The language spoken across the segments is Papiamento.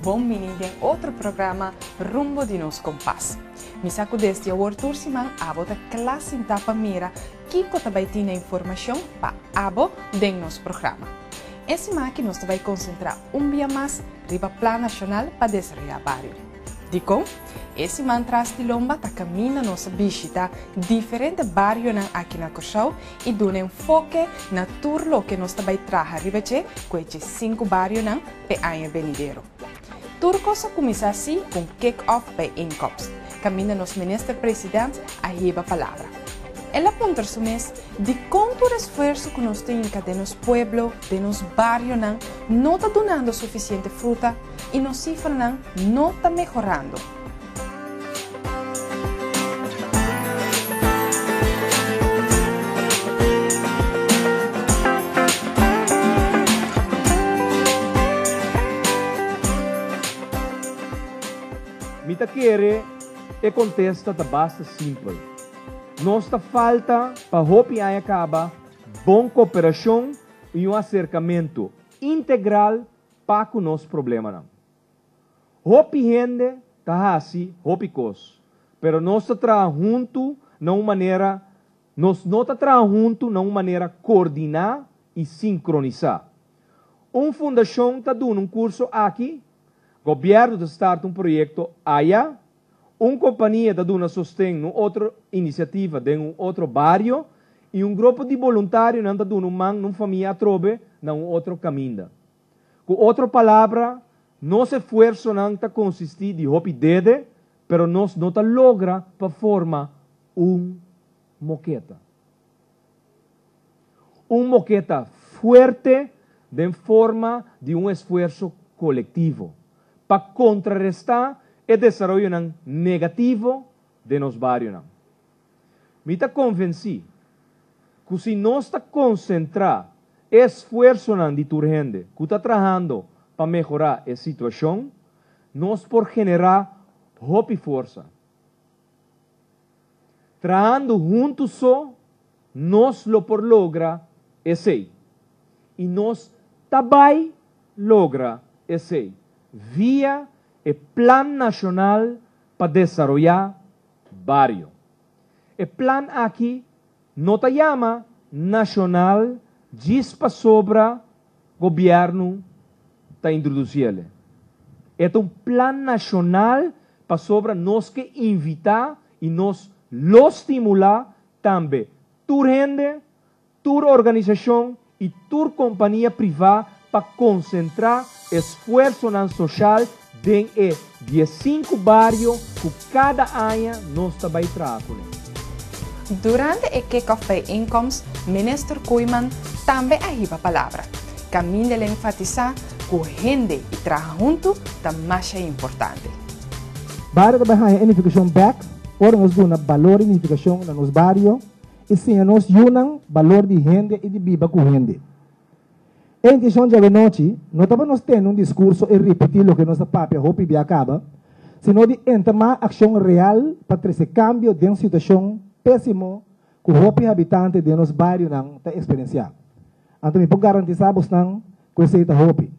Bon bini den otro programa Rumbo di nos Kompas. Mi sa ku desde awor tur siman abo ta kla sintá pa mira kiko ta bai tin na informashon pa abo den nos programa. E siman aki nos ta bai konsentrá un bia mas riba Plan Nashonal pa Desaroyá Bario. Dikon? E siman tras di lomba ta kaminda nos a bishita diferente barionan aki na Kòrsou i duna enfoke na tur loke nos ta bai traha riba dje ku e djesinku barionan p'e aña benidero. Tur kos a kuminsá sí ku un kick-off bijeenkomst, kaminda nos Minister President a hiba palabra. El a puntra su mes dikon tur esfuerso ku nos ta hinka den nos pueblo, den nos barionan, no ta dunando sufisiente fruta i nos sifranan no ta mehorando. Mi ta kere e kontesta ta basta simpel. Nos ta falta pa hopi aña kaba bon koperashon i un aserkamentu integral pa ku nos problemanan. Hopi hende ta hasi hopi kos, pero nos ta traha huntu na un manera nos no ta traha huntu na un manera koordiná i sinkronisá. Un fundashon ta duna un kurso aki, gobièrnu ta starta un proyekto aya, un kompania ta duna sosten na un otro inisiativa den un otro bario i un grupo di boluntarionan ta duna un man na un famia atrobe na un otro kaminda. Ku otro palabra, nos esfuersonan ta konsistí di hopi dede, pero nos no ta logra pa forma un moketa. Un moketa fuerte den forma di un esfuerso kolektivo pa kontrarestá e desaroyonan negativo den nos barionan. Mi ta konvensí ku si nos ta konsentrá e esfuersonan di tur hende ku ta trahando pa mehorá e situashon, nos por generá hopi forsa. Trahando huntu so nos lo por logra esei. I nos ta bai logra esei via e Plan Nashonal pa Desaroyá Bario. E plan aki no ta yama nashonal djis pasobra gobièrnu ta introdusiele. E ta un plan nashonal pasobra nos ke invitá i nos lo stimulá tambe tur hende, tur organisashon i tur kompania privá pa konsentrá esfuersonan soshal den e diesinku bario ku kada aña nos ta bai traha kuné. Durante e kick-off bijeenkomst, Minister Koeiman tambe a hiba palabra. Kaminda el a enfatisá ku hende i traha huntu ta masha importante. Bario ta bai haña e nifikashon bèk ora nos duna balor i nifikashon na nos bario i siña nos yunan balor di hende i di biba ku hende. E intishon djawe-nochi no ta pa nos tene un diskurso i ripití loke nos a papia hopi bia kaba, sino di entamá akshon real pa trese kambio den situashon pésimo ku hopi habitante den nos barionan ta eksperensiá. Anto mi por garantisá bosnan ku esei ta hopi.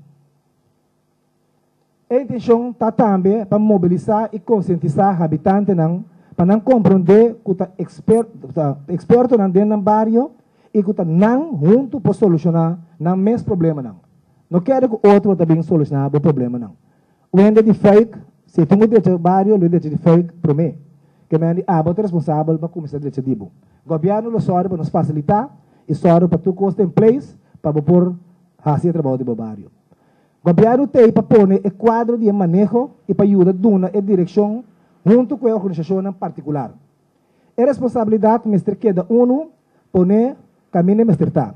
E intenshon ta tambe pa mobilisá i konsientisá habitantenan pa nan komprondé ku ta ekspertonan den nan bario i ku ta nan huntu por solushoná nan mes problemanan. No kere ku otro ta bin solushoná bo problemanan. Un hende di fuik, si e tin ku drecha bario, lo e drecha di fuik promé. Ke men di abo ta responsabel pa kuminsá drecha di bo. Gobièrnu lo sòru pa nos fasilitá i sòru pa tur kos ta in place pa bo por hasi e trabou di bo bario. Gobièrnu t'ei pa pone e kuadro di e maneho i pa yuda duna e direkshon huntu ku e organisashonnan partikular. E responsabilidat mester keda unu poné kaminda e mester ta.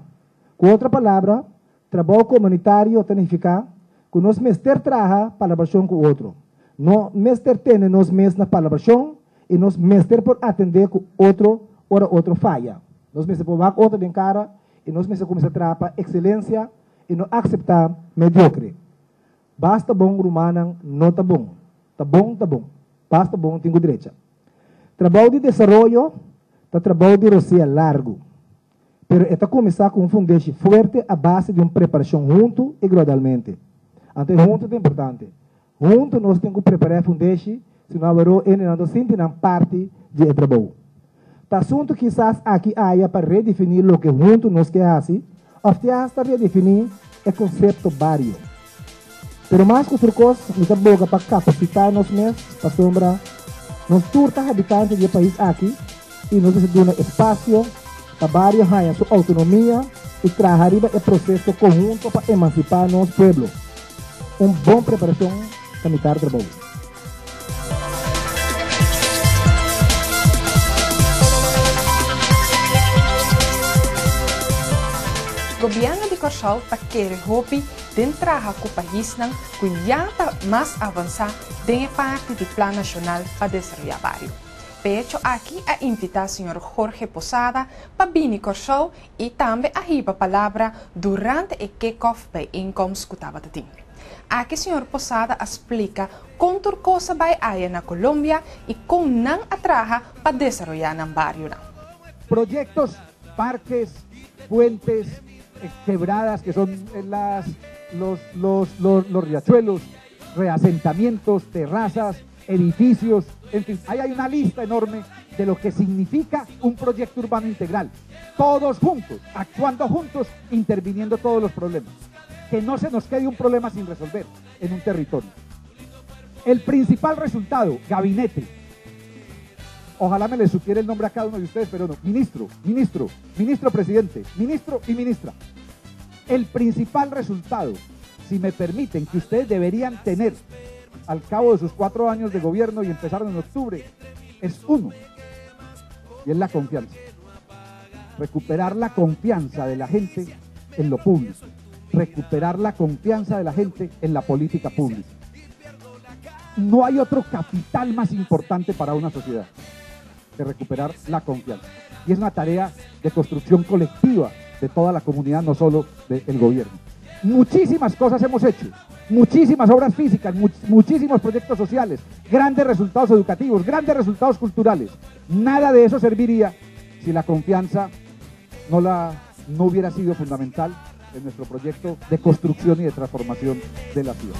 Ku otro palabra, trabou komunitario ta nifiká ku nos mester traha palabrashon ku otro. No mester tene nos mes na palabrashon i nos mester por atendé ku otro ora otro faya. Nos mester por wak otro den kara i nos mester kuminsá traha pa ekselensia i no akseptá mediokre. Basta bon rumannan no ta bon. Ta bon ta bon. Basta bon tin ku drecha. Trabou di desaroyo ta trabou di rosea largu, pero e ta kuminsá ku un fundeshi fuerte a base di un preparashon huntu i gradualmente. Anto e huntu ta importante. Huntu nos tin ku prepará e fundeshi, sino aweró hendenan ta sinti nan parti di e trabou. Ta asuntu kisas aki aya pa redefiní loke huntu nos ke hasi òf te asta redefiní e konsepto bario. Pero mas ku tur kos, mi ta boga pa kapasitá nos mes pasobra nos tur ta habitante di e pais aki i nos mester duna espasio pa bario haña su outonomia i traha riba e proseso konhunto pa emansipá nos pueblo. Un bon preparashon ta mitar trabou. Gobièrnu di Kòrsou ta kere hopi den traha ku paisnan ku ya ta mas avansá den e parti di Plan Nashonal pa Desaroyá Bario. P'e hecho aki a invitá señor Jorge Posada pa bini Kòrsou i tambe a hiba palabra durante e kick-off bijeenkomst ku tabata tin. Aki señor Posada a splika kon tur kos a bai aya na Colombia i kon nan a traha pa desaroyá nan barionan. Proyectos, parques, puentes, quebradas que son las los los los los riachuelos, reasentamientos, terrazas, edificios, en fin, ahí hay una lista enorme de lo que significa un proyecto urbano integral. Todos juntos, actuando juntos, interviniendo todos los problemas. Que no se nos quede un problema sin resolver en un territorio. El principal resultado, gabinete. Ojalá me le supiera el nombre a cada uno de ustedes, pero no. Ministro, ministro, ministro presidente, ministro y ministra. El principal resultado, si me permiten, que ustedes deberían tener al cabo de sus cuatro años de gobierno y empezaron en octubre, es uno, y es la confianza. Recuperar la confianza de la gente en lo público, recuperar la confianza de la gente en la política pública. No hay otro capital más importante para una sociedad que recuperar la confianza. Y es una tarea de construcción colectiva de toda la comunidad, no solo del gobierno. Muchísimas cosas hemos hecho, muchísimas obras físicas, muchísimos proyectos sociales, grandes resultados educativos, grandes resultados culturales. Nada de eso serviría si la confianza no, la, no hubiera sido fundamental en nuestro proyecto de construcción y de transformación de la ciudad.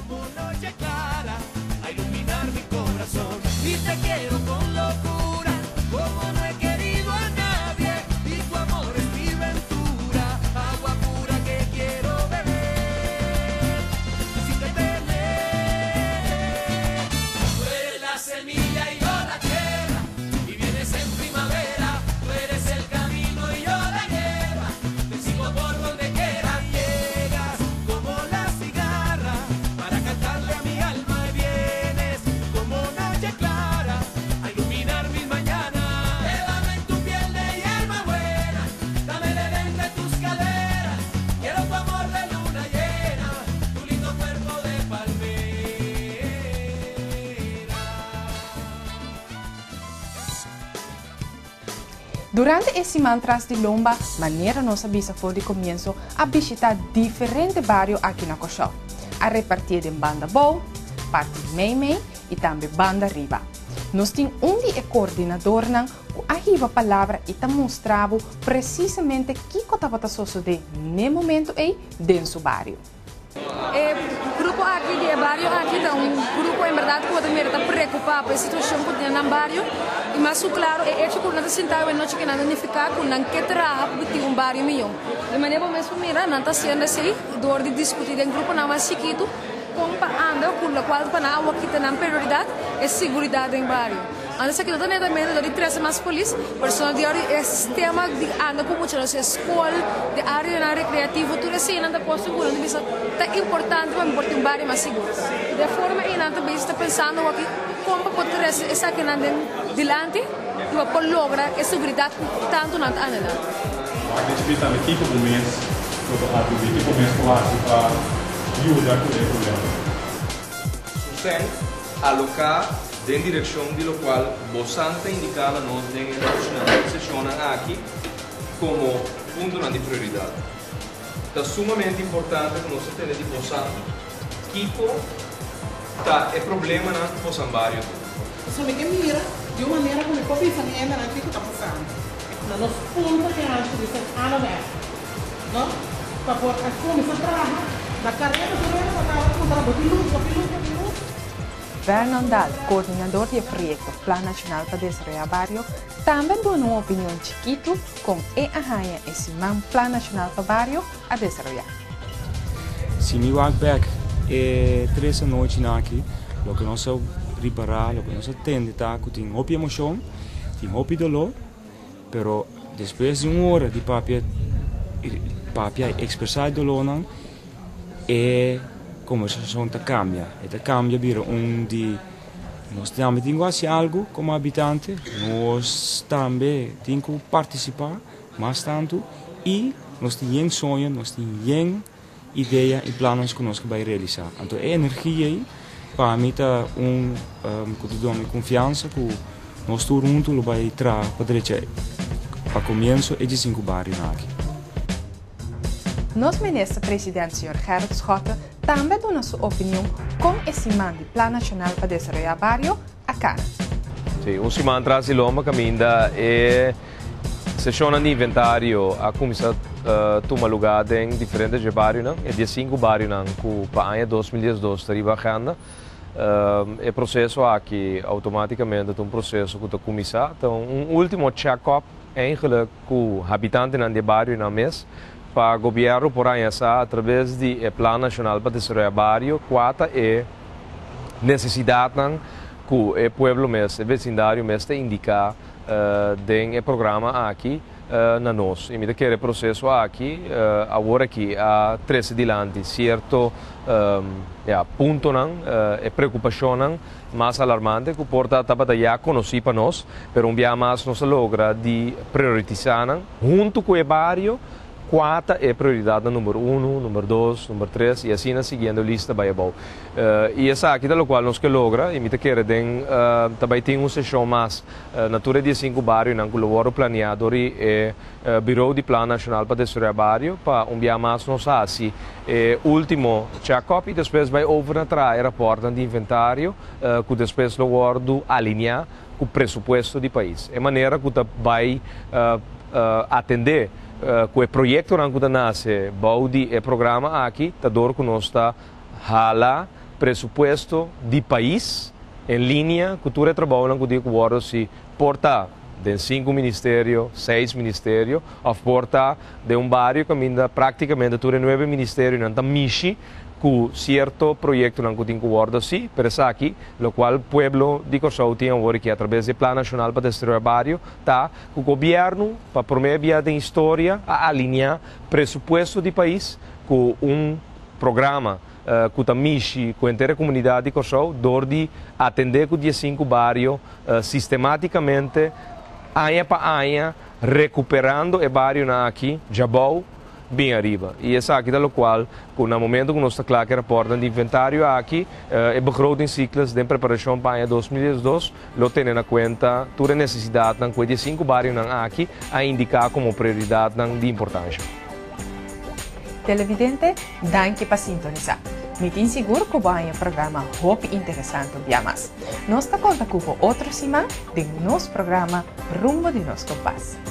Durante e siman tras di lomba, manera nos a bisa for di komienso, a bishitá diferente bario aki na Kòrsou. A repartié den Banda Bou, parti Meimei i tambe Banda Riba. Nos tin un di e koordinadornan ku a hiba palabra i ta mustra bo presisamente kiko tabata sosodé n'e momentu ei den su bario. E grupo aki di e bario aki ta un grupo en berdad cu bo ta mira ta preocupa pa e situacion cu tin na nan bario y mas cu claro e hecho cu nan ta sinta awe nochi kinan ta nifica cu nan ke traha pa tin un bario miyo. Di manera bo mes por mira nan ta haciendo esey door di discuti den gruponan mas chikitu con pa anda cu locual pa nan awo kita nan prioridad e siguridad den bario. Anto esaki no ta netamente dor di trese mas polis, pero sino dor di e sistema di anda ku mucha nos skol, di areanan rekreativo, tur eseinan ta kos ku nan ta bisa ta importante pa mi por tin un bario mas sigur. Di e forma ei nan ta bisa ta pensando awor kon pa por trese esakinan den dilanti i pa por logra e seguridat ku tantu nan ta anhelá. Wak di splita mi kiko bo mes lo ta atribuí, kiko mes por hasi pa yuda ku e problema. Susen aloká den direkshon di lokual bosan ta indiká na nos den e nochinan di seshonnan aki komo puntonan di prioridat. Ta sumamente importante ku nos ta tende di bosan kiko ta e problemanan ku bosan bario tin. Pasobra mi ke mira di un manera ku mi por bisa mi hendenan kiko ta pasando. Na nos punto ke hanchi di ser ano bek, no? Pa por a kuminsá traha na karera, su reda bo tabata puntra bo tin lus, bo tin lus, bo tin lus. Vernon Daal, coordinador di e proyecto Plan Nacional pa Desaroya Bario, tambe a duna un opinion chikito con e a haña e siman Plan Nacional pa Bario a desaroya. Si mi wak bek e tres anochinan aki, loke nos a ripará, loke nos a tende ta ku tin hopi emoshon, tin hopi doló, pero despues di un ora di papia, papia i ekspresá e dolónan, e kombersashon ta kambia. E ta kambia bira un di nos tambe tin ku hasi algu komo habitante, nos tambe tin ku partisipá mas tantu i nos tin yen soño, nos tin yen idea i plannan ku nos ke bai realisá. Anto e energia ei pa mi ta un ku ta duna mi konfiansa ku nos tur huntu lo bai traha pa drecha pa komienso e diesinku barionan aki. Nos Minister President señor Gerrit Schotte tambe a duna su opinion kon e siman di Plan Nacional pa Desaroyá Bario a kana. Sí, un siman tras di lomba kaminda e seshonnan di inventario a kuminsá tuma lugá den diferente dje barionan, e diesinku barionan ku pa aña 2012 ta riba agenda. E proseso aki outomátikamente ta un proseso ku ta kuminsá, ta un último check-up eigenlijk ku habitantenan di e barionan mes pa gobièrnu por haña sa atraves di e Plan Nashonal pa Desaroyá Bario kua ta e nesesidatnan ku e pueblo mes, e vesindario mes ta indiká den e programa aki na nos. I mi ta kere e proseso aki awor aki a trese dilanti sierto ya puntonan, e preokupashonnan mas alarmante ku por ta tabata ya konosí pa nos, pero un biaha mas nos a logra di prioritisá nan huntu ku e bario kua ta e prioridatnan number unu, number dos, number tres i asina siguiendo lista bai abou. I esaki ta lokual nos ke logra i mi ta kere den ta bai tin un seshon mas na tur e diesinku barionan ku lo wòrdu planiá dor di e Birou di Plan Nashonal pa Desaroyá Bario pa un bia mas nos hasi e último check-up i despues bai over na traha e rapòrtnan di inventario ku despues lo wòrdu aliniá ku presupuesto di pais. E manera ku ta bai atendé ku e proyektonan ku ta nase bou di e programa aki ta dor ku nos ta hala presupuesto di pais en linia ku tur e trabounan ku tin ku wòrdu si por ta den sinku ministerio, seis ministerio òf por ta den un bario kaminda práktikamente tur e nuebe ministerionan ta mishi ku sierto proyektonan ku tin ku wòrdu hasi, pero esaki lokual pueblo di Kòrsou tin awor aki atrabes di e Plan Nashonal pa Desaroyá Bario ta ku gobièrnu pa promé bia den historia a aliniá presupuesto di pais ku un programa ku ta mishi ku henter e komunidat di Kòrsou dor di atendé ku diesinku bario sistemátikamente aña pa aña rekuperando e barionan aki djabou bin ariba. I esaki ta lokual ku na momento ku nos ta kla ku e rapòrtnan di inventario aki e begrotingscyclus den preparashon pa aña 2012 lo tene na kuenta tur e nesesidatnan ku e diesinku barionan aki a indiká komo prioridatnan di importansha. Televidente, danki pa sintonisá. Mi tin sigur ku bo haña e programa hopi interesante un bia mas. Nos ta konta ku bo otro siman den nos programa Rumbo di Nos Kompas.